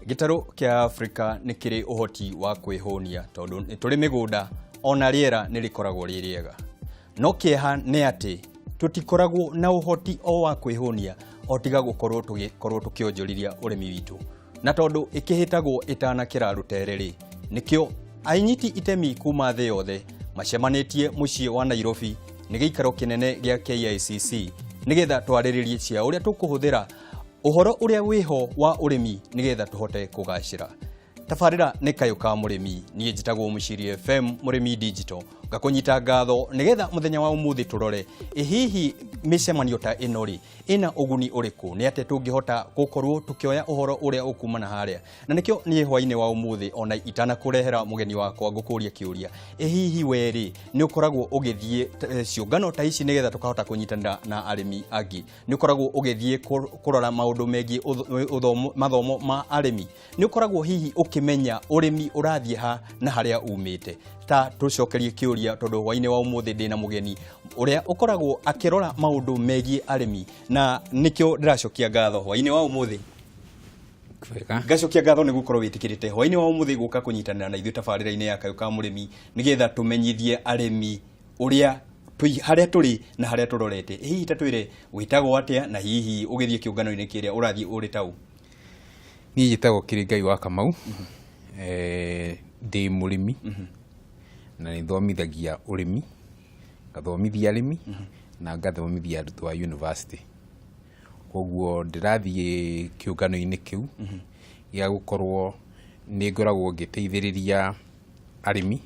Gĩtarũ kĩa Afrika nĩ kĩrĩ ũhoti wa kwĩhũnia tondũ nĩ tũrĩ mĩgũnda ona rĩera nĩ rĩkoragwo rĩ rĩega. No kĩeha nĩ atĩ tũtikoragwo na ũhoti o wa kwĩhũnia o tiga gũkorwo tũgĩkorwo tũkĩonjorithia ũrĩmi witũ. Na tondũ ĩkĩhĩtagwo ĩtanakĩra rũtere rĩ, nĩkĩo anyiti itemi kuma thĩ yothe macemanĩtie mũciĩ wa Nairobi nĩ gĩikaro kĩnene gĩa KICC nĩgetha twarĩrĩrie cia ũrĩa tũkũhũthĩra ũhoro ũrĩa wĩho wa ũrĩmi nĩgetha tũhote kũgacĩra. Tabarĩra nĩ Kayũ ka Mũrĩmi. Niĩ njĩtagwo Mũciri FM Mũrĩmi Digital. Ngakũnyita ngatho nĩgetha mũthenya wa ũmũthĩ tũrore ĩ hihi mĩcemanio ta ĩno rĩ ĩna ũguni ũrĩkũ, nĩ atĩa tũngĩhota gũkorwo tũkĩoya ũhoro ũrĩa ũkumana harĩa. Na nĩkĩo niĩ hwainĩ wa ũmũthĩ ona itanakũrehera mũgeni wakwa ngũkũria kĩũria, ĩ hihi we rĩ nĩ ũkoragwo ũgĩthiĩ ciũngano ta ici nĩgetha tũkahota kũnyitanĩra na arĩmi angĩ? Nĩ ũkoragwo ũgĩthiĩ kũrora maũndũ megiĩ mathomo ma arĩmi? Nĩ ũkoragwo hihi ũkĩmenya ũrĩmi ũrathiĩ ha na harĩa umĩte? Ta tũcokerie kĩũria tondũ hwainĩ wa ũmũthĩ ndĩna mũgeni ũrĩa ũkoragwo akĩrora maũndũ megiĩ arĩmi, na nĩkĩo ndĩracokia ngatho hwainĩ wa ũmũthĩ. Wega. Ngacokia ngatho nĩ gũkorwo wĩtĩkĩrĩte hwainĩ wa ũmũthĩ gũka kũnyitanĩra na ithuĩ tabarĩra-inĩ ya Kayũ ka Mũrĩmi nĩgetha tũmenyithie arĩmi ũrĩa harĩa tũrĩ na harĩa tũrorete. Hihi ta twĩre wĩtagwo atĩa na hihi ũgĩthiĩ kĩũngano-inĩ kĩrĩa ũrathiĩ ũrĩ taũ? Niĩ njĩtagwo Kĩrĩngai wa Kamau, ndĩ mũrĩmi na nĩ thomithagia ũrĩmi, ngathomithia arĩmi na ngathomithia arutwo a university. Koguo ndĩrathiĩ kĩũngano-inĩ kĩu gĩa gũkorwo nĩ ngoragwo ngĩteithĩrĩria arĩmi,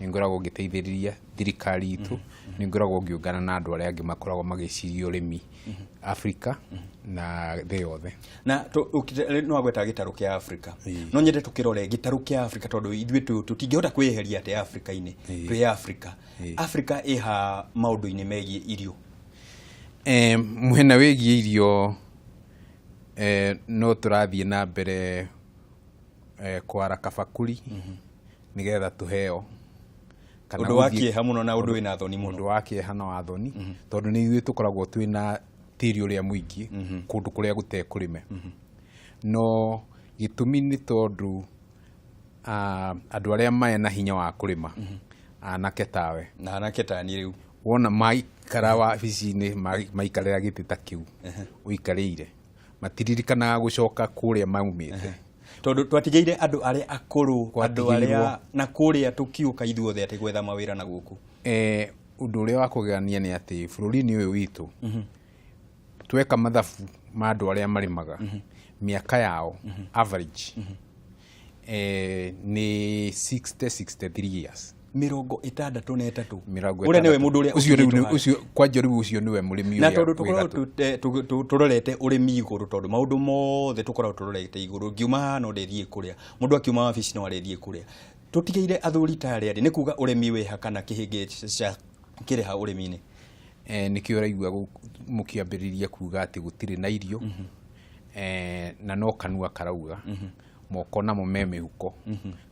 nĩ ngoragwo ngĩteithĩrĩria thirikari itũ, nĩ ngoragwo ngĩũngana na andũ arĩa angĩ makoragwo magĩciria ũrĩmi Afrika na thĩ yothe. Na nĩ wagweta gĩtarũ kĩa Afrika, no nyende tũkĩrore gĩtarũ kĩa Afrika tondũ ithuĩ tũtingĩhota kwĩyeheria atĩ Afrika-inĩ, twĩ Afrika. Afrika ĩha maũndũ-inĩ megiĩ irio? Mwena wĩgiĩ irio no tũrathiĩ na mbere kwara kabakũri nĩgetha tũheo. Kana ũndũ wa kĩeha mũno na ũndũ wĩna thoni mũno. Ũndũ wa kĩeha na wa thoni, tondũ nĩ ithuĩ tũkoragwo twĩna tĩri ũrĩa mũingĩ kũndũ kũrĩa gũtekũrĩme. No gĩtũmi nĩ tondũ andũ arĩa mena hinya wa kũrĩma, anake tawe. Na anake ta niĩ rĩu. Wona maikara wabici-inĩ, maikarĩra gĩtĩ ta kĩu ũikarĩire, matiririkanaga gũcoka kũrĩa maumĩte. Tondũ twatigĩire andũ arĩa akũrũ, andũ arĩa na kũrĩa tũkiũka ithuothe atĩ gwetha mawĩra na gũkũ. Ũndũ ũrĩa wa kũgegania nĩ atĩ bũrũri-inĩ ũyũ witũ, tweka mathabu ma andũ arĩa marĩmaga, mĩaka yao average nĩ 60, 63 years. 63. Mĩrongo Ũrĩa nĩwe ĩtandatũ. Mũndũ ũrĩa Ũcio rĩu ũkinyĩtwo harĩa. Ũcio kwanja rĩu ũcio nĩwe mũrĩmi Na ũrĩa tondũ wĩ tũkoragwo gatũ. tũrorete ũrĩmi igũrũ, tondũ maũndũ mothe tũkoragwo tũrorete igũrũ, ngiuma haha no ndĩthiĩ kũrĩa, mũndũ akiuma wabici no arĩthiĩ kũrĩa, tũtigĩire athuri ta arĩa rĩ, nĩ kuga ũrĩmi wĩha kana kĩhĩngĩca kĩrĩ ha ũrĩmi-inĩ? Nĩkĩo ũraigua mũkĩambĩrĩria kuga atĩ gũtirĩ na irio, na no kanua karauga, moko namo me mĩhuko,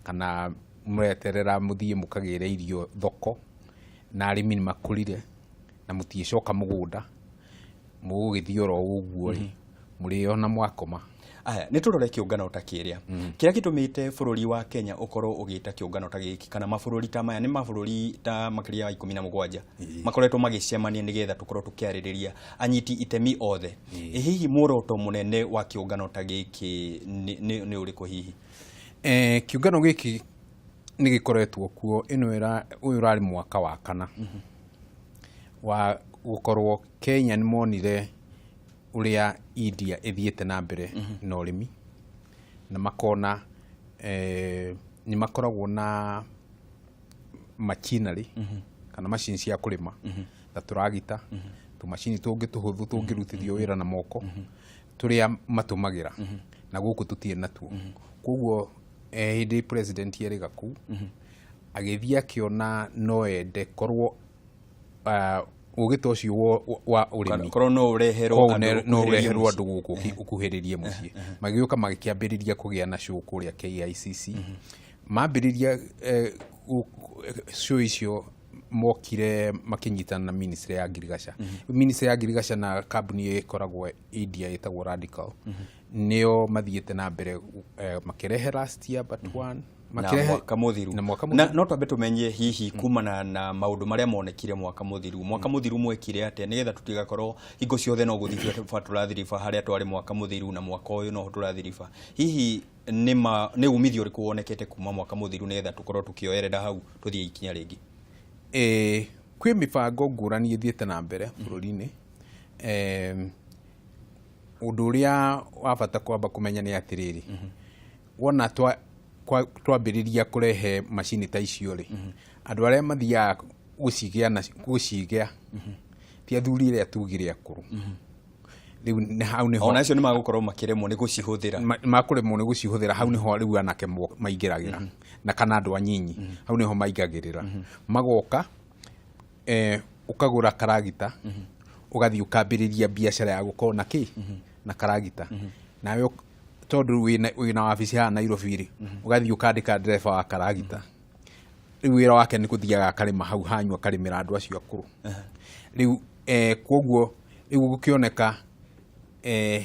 kana mũreterera mũthiĩ mũkagĩre irio thoko, na arĩmi nĩ makũrire na mũtiĩcoka mũgũnda, mũgũgĩthiĩ oro ũguo rĩ, mũrĩo na mwakoma. Aya, nĩ tũrore kĩũngano ta kĩrĩa. Kĩrĩa gĩtũmĩte bũrũri wa Kenya ũkorwo ũgĩta kĩũngano ta gĩkĩ, kana mabũrũri ta maya, nĩ mabũrũri ta makĩria ya 17 makoretwo magĩcemania nĩgetha tũkorwo tũkĩarĩrĩria anyiti itemi othe. Ĩ hihi muoroto mũnene wa kĩũngano ta gĩkĩ nĩ ũrĩkũ hihi? Kĩũngano gĩkĩ nĩ gĩkoretwo kuo, ĩno ũyũ ũrarĩ mwaka wa kana wa gũkorwo Kenya nĩ monire ũrĩa India ĩthiĩte na mbere na ũrĩmi, na makona nĩ makoragwo na machinery kana macini cia kũrĩma ta tũragita, tũmacini tũngĩ tũhũthũ tũngĩrutithio wĩra na moko tũrĩa matũmagĩra, na gũkũ tũtirĩ natuo. Koguo hĩndĩ president erĩga kũu agĩthiĩ akĩona no ende korwo ũgĩ ta ũcio wa ũrĩmi korwo no ũreherwo Korwo andũ no ũkuhĩrĩrie ũreherwo mũciĩ. Andũ gũkũ ũkuhĩrĩrie mũciĩ. Magĩũka magĩkĩambĩrĩria kũgĩa na show kũrĩa KICC. Mambĩrĩria show icio Mokire makĩnyitana na ministry ya ngirigaca. Ministry ya ngirigaca na kambuni ĩyo ĩkoragwo India ĩtagwo Radical, nĩo mathiĩte na mbere, makĩrehe last year but one. Na Makĩrehe mwaka mũthiru. Na mwaka Na mũthiru. no twambe tũmenye hihi kumana na maũndũ marĩa monekire mwaka mũthiru, mwaka mũthiru mwekire atĩa nĩgetha tũtigakorwo hingo ciothe no gũthiriba tũrathiriba harĩa twarĩ mwaka mũthiru, na mwaka ũyũ noho tũrathiriba. Hihi nĩ umithio ũrĩkũ wonekete kuma mwaka mũthiru nĩgetha tũkorwo tũkĩoerera hau tũthiĩ ikinya rĩngĩ? Kwĩ mĩbango ngũrani ĩthiĩte na mbere bũrũri-inĩ. Ũndũ ũrĩa wa bata kwamba kũmenya nĩ atĩrĩrĩ, wona twambĩrĩria kũrehe macini ta icio rĩ, andũ arĩa mathiaga gũcigĩa na gũcigĩa ti athuri arĩa tugire akũrũ. Rĩu hau nĩho Ona acio nĩ magũkorwo makĩremwo nĩ gũcihũthĩra. Makũremwo nĩ gũcihũthĩra. Hau nĩho rĩu anake maingĩragĩra na kana andũ anyinyi, hau nĩho maingagĩrĩra, magoka, ũkagũra karagita, ũgathiĩ ũkambĩrĩria biacara ya gũkorwo na kĩ na karagita. Nawe tondũ wĩna wabici haha Nairobi rĩ, ũgathiĩ ũkandĩka ndereba wa karagita. Rĩu wĩra wake nĩ gũthiaga akarĩma hau hanyu, akarĩmĩra andũ acio akũrũ. Rĩu koguo rĩu gũkĩoneka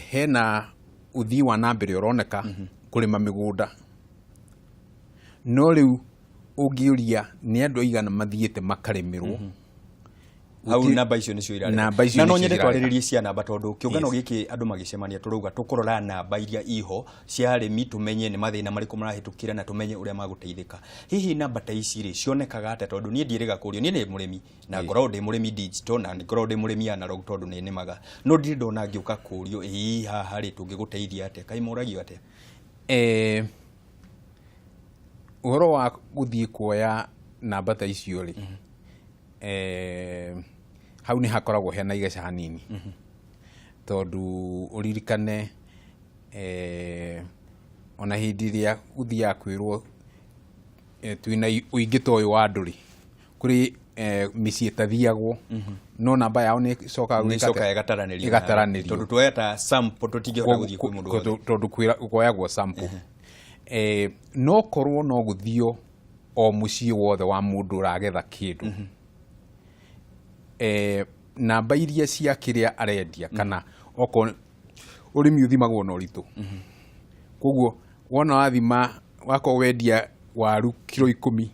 hena ũthii wa na mbere ũroneka kũrĩma mĩgũnda, no rĩu ũngĩũria nĩ andũ aigana mathiĩte makarĩmĩrwo, Hau namba icio nĩcio irarega. Namba icio Na no nĩcio nyende irarega. twarĩrĩrie cia namba, tondũ kĩũngano gĩkĩ andũ magĩcemania tũrauga tũkũrora namba iria iho cia arĩmi, tũmenye nĩ mathĩna marĩkũ marahĩtũkĩra na tũmenye ũrĩa magũteithĩka. Hihi namba ta ici rĩ, cionekaga atĩa? Tondũ niĩ ndiĩrĩga kũrio, niĩ nĩ mũrĩmi na ngoragwo ndĩ mũrĩmi digital na ngoragwo ndĩ mũrĩmi analog tondũ nĩ nĩmaga, no ndirĩ ndona ngĩũka kũrio, ĩĩ haha rĩ, tũngĩgũteithia atĩa? Kaĩ mũragio atĩa? Ũhoro wa gũthiĩ kuoya namba ta icio rĩ, hau nĩ hakoragwo hena igeca hanini, tondũ ũririkane ona hĩndĩ ĩrĩa gũthiaga kwĩrwo twĩna ũingĩ ta ũyũ wa andũ rĩ, kũrĩ mĩciĩ ĩtathiagwo, no namba yao nĩ ĩcokaga nĩ gwĩka ĩcokaga atĩa? ĩgataranĩrio. Ĩgataranĩrio. Tondũ tuoya ta sample tũtingĩhota gũthiĩ kwĩ mũndũ wothe. Tondũ kuoyagwo sample. No korwo no gũthio o mũciĩ wothe wa mũndũ ũragetha kĩndũ, namba iria cia kĩrĩa arendia, kana okorwo ũrĩmi ũthimagwo na ũritũ, koguo wona wathima wakorwo wendia waru kiro 10,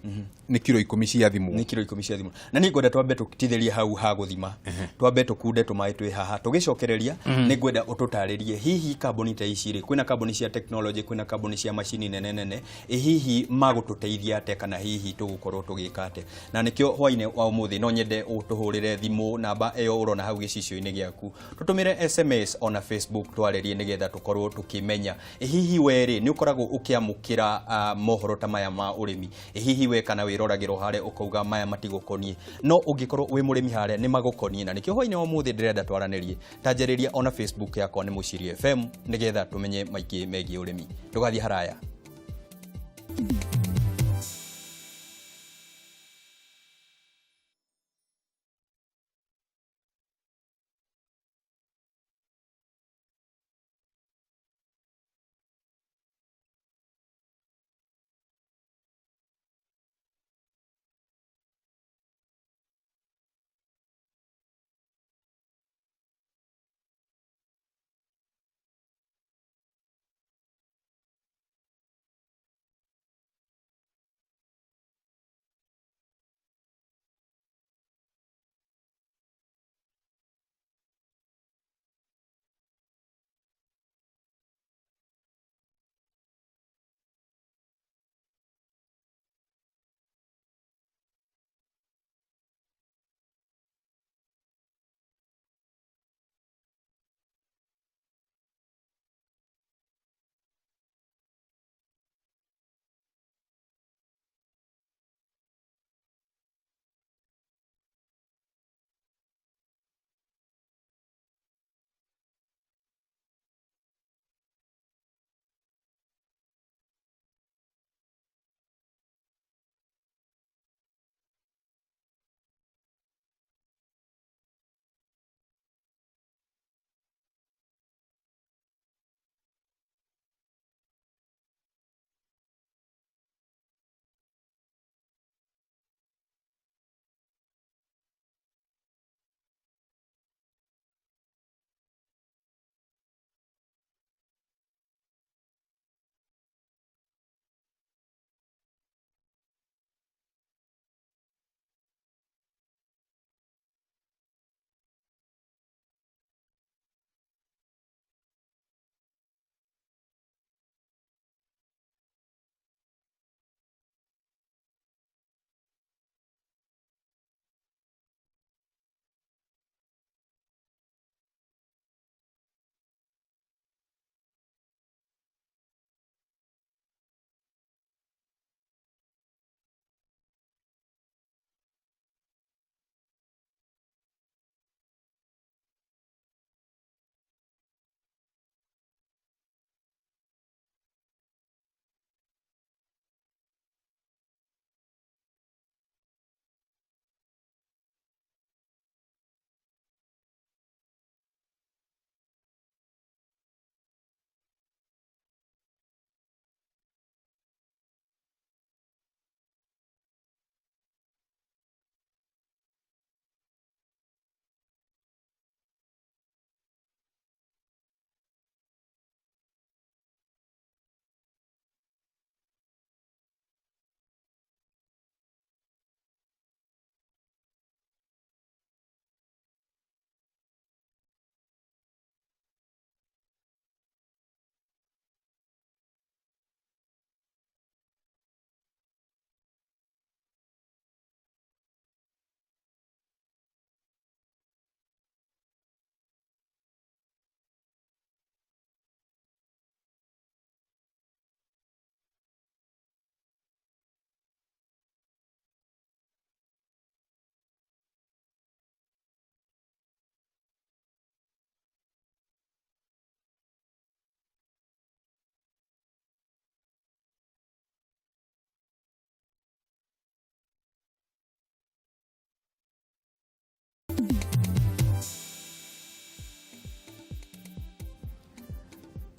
nĩ kiro 10 ciathimwo. Nĩ kiro 10 cia thimũ. Na niĩ ngwenda twambe tũtithĩrie hau ha gũthima, twambe tũkunde tũmaĩ twĩ haha. Tũgĩcokereria nĩ ngwenda ũtũtarĩrie hihi kambuni ta ici rĩ, kwĩna kambuni cia technology, kwĩna kambuni cia macini nene nene, ĩ hihi magũtũteithia atĩa, kana hihi tũgũkorwo tũgĩka atĩa? Na nĩkĩo hwainĩ wa ũmũthĩ no nyende ũtũhũrĩre thimũ namba ĩyo ũrona hau gĩcicio-inĩ gĩaku, tũtũmĩre SMS ona Facebook, twarĩrie nĩgetha tũkorwo tũkĩmenya ĩ hihi we rĩ, nĩ ũkoragwo ũkĩamũkĩra mohoro ta maya ma ũrĩmi. Ĩ hihi we kana wĩroragĩrwo harĩa ũkauga maya matigũkoniĩ, no ũngĩkorwo wĩ mũrĩmi harĩa nĩ magũkoniĩ. Na nĩkĩo hwainĩ wa ũmũthĩ ndĩrenda twaranĩrie, tanjĩrĩria ona Facebook yakwa nĩ Mũciiri FM, nĩgetha tũmenye maingĩ megiĩ ũrĩmi. Ndũgathiĩ haraya.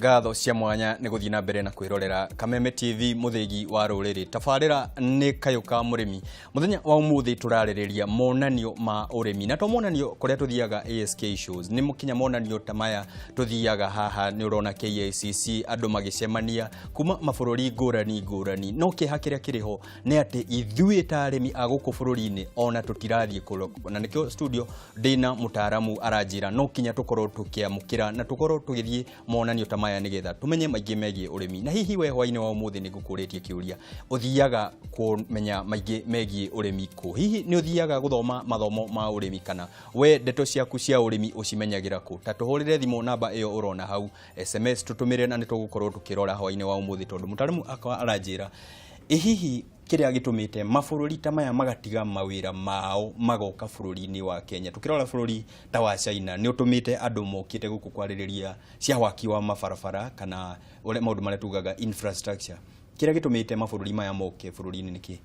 Ngatho cia mwanya nĩ gũthiĩ na mbere na kwĩrorera Kameme TV, mũthĩgi wa rũrĩrĩ. Tabarĩra nĩ Kayũ ka Mũrĩmi. Mũthenya wa ũmũthĩ tũrarĩrĩria monanio ma ũrĩmi, na to monanio kũrĩa tũthiaga ASK shows, nĩ mũkinya monanio ta maya tũthiaga haha. Nĩ ũrona KICC andũ magĩcemania kuma mabũrũri ngũrani ngũrani, no kĩeha kĩrĩa kĩrĩ ho nĩ atĩ ithuĩ ta arĩmi a gũkũ bũrũri-inĩ ona tũtirathiĩ kũrĩa. Na nĩkĩo studio ndĩna mũtaaramu aranjĩra no kinya tũkorwo tũkĩamũkĩra na tũkorwo tũgĩthiĩ monanio ta maya nĩgetha tũmenye maingĩ megiĩ ũrĩmi. Na hihi we hwainĩ wa ũmũthĩ nĩ ngũkũrĩtie kĩũria, ũthiaga kũmenya maingĩ megiĩ ũrĩmi kũ? Hihi nĩ ũthiaga gũthoma mathomo ma ũrĩmi, kana we ndeto ciaku cia ũrĩmi ũcimenyagĩra kũ? Ta tũhũrĩre thimũ namba ĩyo ũrona hau, SMS tũtũmĩre, na nĩ tũgũkorwo tũkĩrora hwainĩ wa ũmũthĩ, tondũ mũtaaramu akwa aranjĩra ĩ hihi kĩrĩa gĩtũmĩte mabũrũri ta maya magatiga mawĩra mao magoka bũrũri-inĩ wa Kenya. Tũkĩrora bũrũri ta wa China nĩ ũtũmĩte andũ mokĩte gũkũ kwarĩrĩria cia waki wa mabarabara kana ũrĩa maũndũ marĩa tugaga infrastructure. Kĩrĩa gĩtũmĩte mabũrũri maya moke bũrũri-inĩ nĩ kĩ?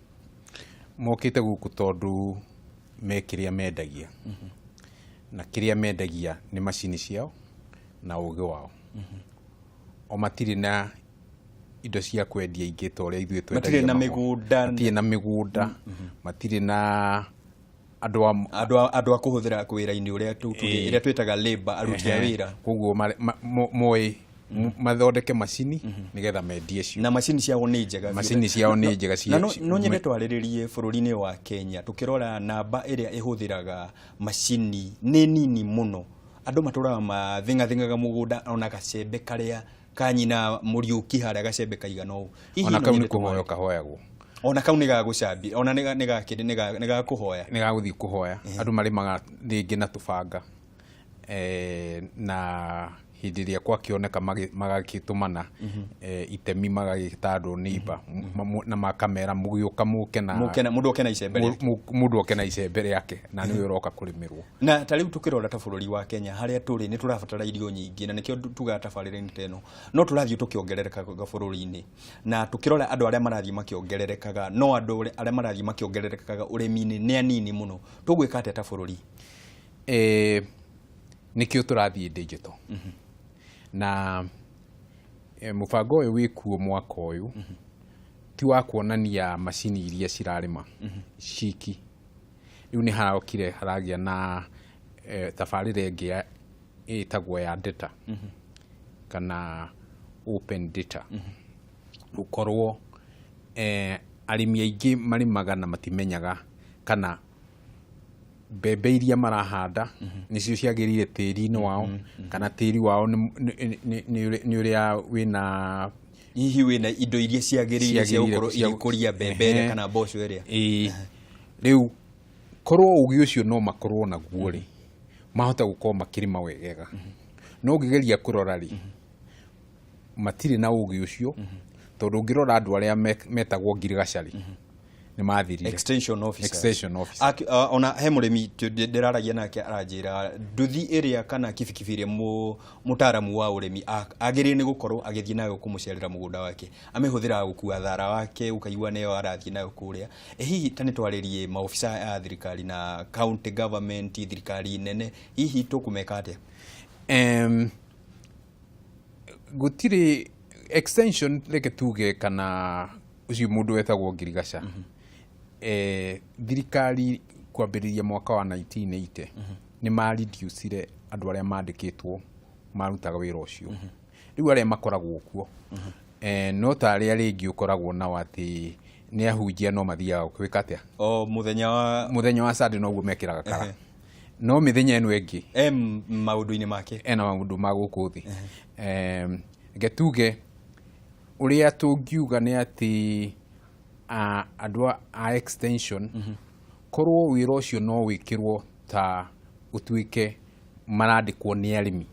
Mokĩte gũkũ tondũ me kĩrĩa mendagia, na kĩrĩa mendagia nĩ macini ciao na ũgĩ wao. O matirĩ na indo cia kwendia ingĩ ta ũrĩa ithuĩ twendagia. Matirĩ na mĩgũnda. Matirĩ na mĩgũnda, matirĩ na andũ a andũ a kũhũthĩra wĩra-inĩ ũrĩa ĩrĩa twĩtaga labor, aruti a wĩra. Koguo moĩ mathondeke macini nĩgetha mendie cio. Na macini ciao nĩ njega biũ. Macini ciao nĩ njega. Na no nyende twarĩrĩrie bũrũri-inĩ wa Kenya, tũkĩrora namba ĩrĩa ĩhũthĩraga macini nĩ nini mũno. Andũ matũraga mathing'athing'aga mũgũnda ona gacembe karĩa ka nyina Mũriũki harĩa, gacembe kaigana ũũ. Hihi ona no kau nĩ nyende kũhoya kahoyagwo. Ona kau nĩ gagũcambia, ona nĩ gakũhoya. Nĩ gagũthiĩ kũhoya. Andũ marĩmaga rĩngĩ na tũbanga, na hĩndĩ ĩrĩa gwakĩoneka magagĩtũmana itemi, magagĩta andũ neighbor na makamera mũgĩũka mũke na Mũndũ oke na icembe rĩake. Mũndũ oke na icembe rĩake na nĩwe ũroka kũrĩmĩrwo. Na ta rĩu tũkĩrora ta bũrũri wa Kenya harĩa tũrĩ, nĩ tũrabatara irio nyingĩ, na nĩkĩo tugaga tabarĩra-inĩ ta ĩno no tũrathiĩ tũkĩongererekaga bũrũri-inĩ. Na tũkĩrora andũ arĩa marathiĩ makĩongererekaga, no andũ arĩa marathiĩ makĩongererekaga ũrĩmi-inĩ nĩ anini mũno. Tũgwĩka atĩa ta bũrũri? Nĩkĩo tũrathiĩ digital na mũbango ũyũ wĩkuo mwaka ũyũ ti wa kuonania macini iria cirarĩma ciki. Rĩu nĩ harokire haragĩa na tabarĩra ĩngĩ ĩtagwo ya data kana open data, gũkorwo arĩmi aingĩ marĩmaga na matimenyaga kana mbembe iria marahanda nĩcio ciagĩrĩire tĩri-inĩ wao, kana tĩri wao nĩ ũrĩa wĩna hihi wĩna indo iria ciagĩrĩire cia ciagĩrĩire gũkorwo igĩkũria mbembe ĩrĩa kana mboco ĩrĩa. Ĩĩ. Rĩu korwo ũgĩ ũcio no makorwo naguo rĩ, mahota gũkorwo makĩrĩma wegega. No ũngĩgeria kũrora rĩ, matirĩ na ũgĩ ũcio, tondũ ũngĩrora andũ arĩa metagwo ngirigaca rĩ, nĩ mathirire. Extension officers. Extension officer. Ona he mũrĩmi ndĩraragia nake aranjĩra nduthi ĩrĩa kana kibikibi ĩrĩa mũtaaramu wa ũrĩmi agĩrĩire nĩ gũkorwo agĩthiĩ nayo kũmũcerera mũgũnda wake, amĩhũthĩraga gũkua thara wake, ũkaigua nĩyo arathiĩ nayo kũrĩa. Hihi ta nĩ twarĩrie maobisa a thirikari na county government, thirikari nene, hihi tũkũmeka atĩa? Gũtirĩ extension, reke tuge kana ũcio mũndũ wetagwo ngirigaca. Thirikari kwambĩrĩria mwaka wa 1980 nĩ mareducire andũ arĩa mandĩkĩtwo marutaga wĩra ũcio. Rĩu arĩa makoragwo kuo no ta arĩa rĩngĩ ũkoragwo nao atĩ nĩ ahunjia, no mathiaga gwĩka atĩa? O mũthenya wa Mũthenya wa Sunday noguo mekĩraga kara, no mĩthenya ĩno ĩngĩ em maũndũ-inĩ make. Ena maũndũ ma gũkũ thĩ. Reke tuge ũrĩa tũngiuga nĩ atĩ andũ a extension, korwo wĩra ũcio no wĩkĩrwo ta ũtuĩke marandĩkwo nĩ arĩmi.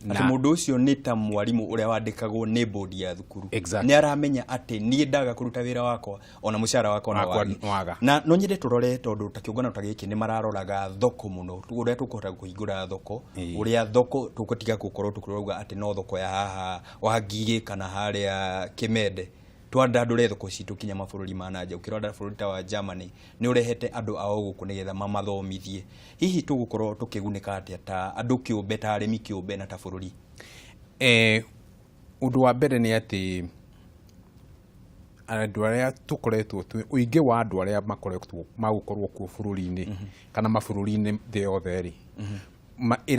Atĩ mũndũ ũcio nĩ ta mwarimũ ũrĩa wandĩkagwo nĩ bodi ya thukuru. Exactly. Nĩ aramenya atĩ niĩ ndaga kũruta wĩra wakwa, ona mũcara wakwa no wakwa wage. Waga. Na no nyende tũrore, tondũ ta kĩũngano ta gĩkĩ nĩ mararoraga thoko mũno, ũrĩa tũkũhota kũhingũra thoko, ũrĩa thoko tũgũtiga gũkorwo tũkĩrauga atĩ no thoko ya haha Wangigĩ kana harĩa Kĩmende, twandandũre thoko citũ kinya mabũrũri ma nanja. Ũkĩrora bũrũri ta wa Germany nĩ ũrehete andũ ao gũkũ nĩgetha mamathomithie. Hihi tũgũkorwo tũkĩgunĩka atĩa ta andũ kĩũmbe, ta arĩmi kĩũmbe, na ta bũrũri? Ũndũ wa mbere nĩ atĩ andũ arĩa tũkoretwo ũingĩ wa andũ arĩa makoretwo magũkorwo kuo bũrũri-inĩ kana mabũrũri-inĩ thĩ yothe rĩ,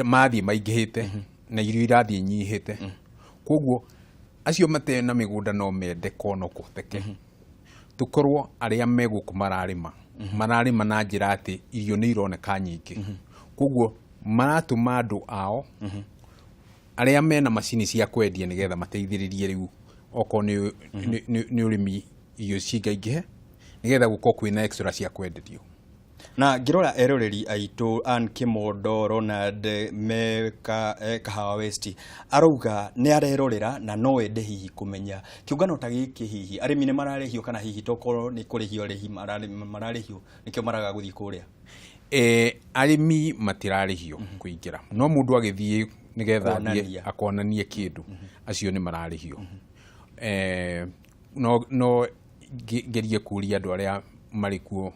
mathiĩ maingĩhĩte na irio irathiĩ inyihĩte. Koguo acio matarĩ na mĩgũnda no mende korwo no kũhoteke tũkorwo arĩa me gũkũ mararĩma mararĩma na njĩra atĩ irio nĩ ironeka nyingĩ. Koguo maratũma andũ ao arĩa mena macini cia kwendia nĩgetha mateithĩrĩrie rĩu okorwo nĩ ũrĩmi irio cingaingĩhe nĩgetha gũkorwo kwĩna extra cia kwenderio. Na ngĩrora eroreri aitũ Ann Kimondo Ronald me Kahawa West arauga nĩ arerorera na no ende hihi kũmenya kĩũngano ta gĩkĩ hihi arĩmi nĩ mararĩhio kana hihi tokorwo nĩ kũrĩhio arĩhi mararĩhio nĩkĩo maraga gũthiĩ kũrĩa. Arĩmi matirarĩhio kũingĩra, no mũndũ agĩthiĩ nĩgetha athiĩ akonanie kĩndũ, acio nĩ mararĩhio. No ngerie kũria andũ arĩa marĩ kuo,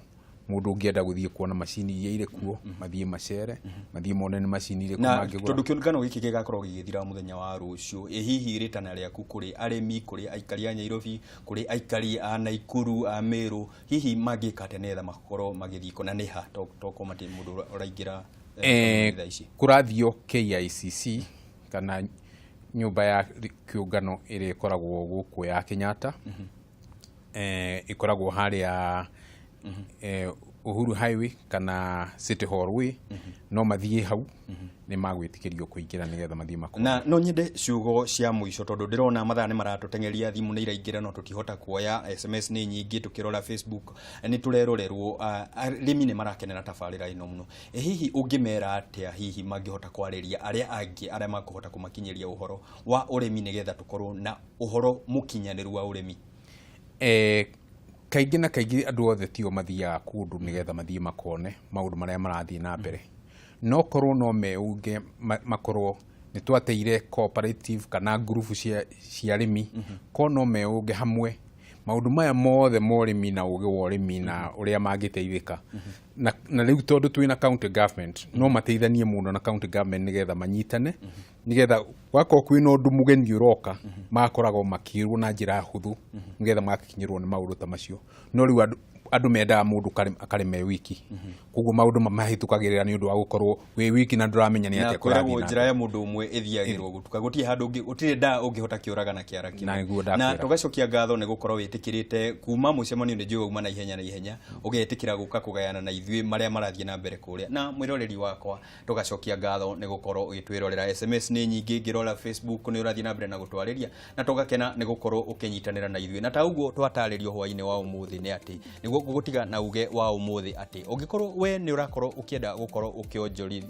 mũndũ ũngĩenda gũthiĩ kuona macini iria irĩ kuo, mathiĩ macere, mathiĩ mone nĩ macini irĩkũ mangĩgũra. Tondũ kĩũngano gĩkĩ gĩgakorwo gĩgĩthira mũthenya wa rũciũ, ĩ hihi rĩtana rĩaku kũrĩ arĩmi, kũrĩ aikari a Nairobi, kũrĩ aikari a Nakuru, a Meru, hihi mangĩka atĩa nĩgetha makorwo magĩthiĩ kuo, na nĩ ha tokorwo matirĩ mũndũ ũraingĩra thaa ici? Kũrathio KICC kana nyũmba ya kĩũngano ĩrĩa ĩkoragwo gũkũ ya Kenyatta. Ĩkoragwo harĩa Uhuru Highway kana City Hall Way. No mathiĩ hau nĩ magwĩtĩkĩrio kũingĩra nĩgetha mathiĩ makone. Na no nyende ciugo cia mũico tondũ ndĩrona mathaa nĩ maratũteng'eria, thimũ nĩ iraingĩra no tũtihota kuoya, SMS nĩ nyingĩ, tũkĩrora Facebook nĩ tũrerorerwo, arĩmi nĩ marakenera tabarĩra ĩno mũno. Hihi ũngĩmera atĩa hihi mangĩhota kwarĩria arĩa angĩ arĩa makũhota kũmakinyĩria ũhoro wa ũrĩmi nĩgetha tũkorwo na ũhoro mũkinyanĩru wa ũrĩmi? Kaingĩ na kaingĩ andũ othe tio mathiaga kũndũ nĩgetha mathiĩ makone maũndũ marĩa marathiĩ na mbere. No korwo no meunge makorwo nĩ twateire cooperative kana ngurubu cia arĩmi, korwo no meunge hamwe maũndũ maya mothe ma ũrĩmi na ũgĩ wa ũrĩmi na ũrĩa mangĩteithĩka. Na rĩu tondũ twĩna county government, no mateithanie mũno na county government nĩgetha manyitane, nĩgetha gwakorwo kwĩna ũndũ mũgeni ũroka, magakoragwo makĩrwo na njĩra hũthũ nĩgetha magakinyĩrwo nĩ maũndũ ta macio. No rĩu andũ mendaga mũndũ akarĩme wiki, koguo maũndũ mamahĩtũkagĩrĩra nĩ ũndũ wa gũkorwo wĩ wiki na ndũramenya nĩ atĩa kũrathiĩ na njĩra ya mũndũ ũmwe ĩthiagĩrwo gũtuka, gũtirĩ handũ gũtirĩ nda ũngĩhota kĩũraga na kĩara kĩmwe. Na tũgacokia ngatho nĩ gũkorwo wĩtĩkĩrĩte kuma mũcemanio nĩ njũĩ wauma na ihenya na ihenya ũgetĩkĩra gũka kũgayana na ithuĩ marĩa marathiĩ na mbere kũrĩa. Na mwĩroreri wakwa tũgacokia ngatho nĩ gũkorwo ũgĩtwĩrorera. SMS nĩ nyingĩ ngĩrora Facebook nĩ ũrathiĩ na mbere na gũtwarĩria na tũgakena nĩ gũkorwo ũkĩnyitanĩra na ithuĩ. Na ta ũguo twatarĩrio hwainĩ wa ũmũthĩ nĩ atĩ nĩguo ngũgũtiga na uge wa ũmũthĩ atĩ ũngĩkorwo we nĩ ũrakorwo ũkĩenda gũkorwo ũkĩonjoria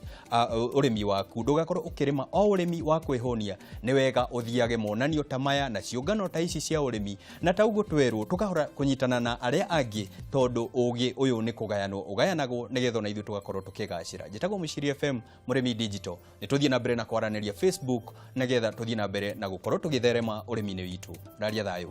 ũrĩmi waku, ndũgakorwo ũkĩrĩma o ũrĩmi wa kwĩhũnia, nĩ wega ũthiage monanio ta maya na ciũngano ta ici cia ũrĩmi, na ta ũguo twerwo tũkahora kũnyitana na arĩa angĩ tondũ ũgĩ ũyũ nĩ kũgayanwo ũgayanagwo nĩgetha ona ithuĩ tũgakorwo tũkĩgacĩra. Njĩtagwo Mũciri FM Mũrĩmi Digital, nĩ tũthiĩ na mbere na kwaranĩria Facebook nĩgetha tũthiĩ na mbere na gũkorwo tũgĩtherema ũrĩmi-inĩ witũ. Ndaria thayũ.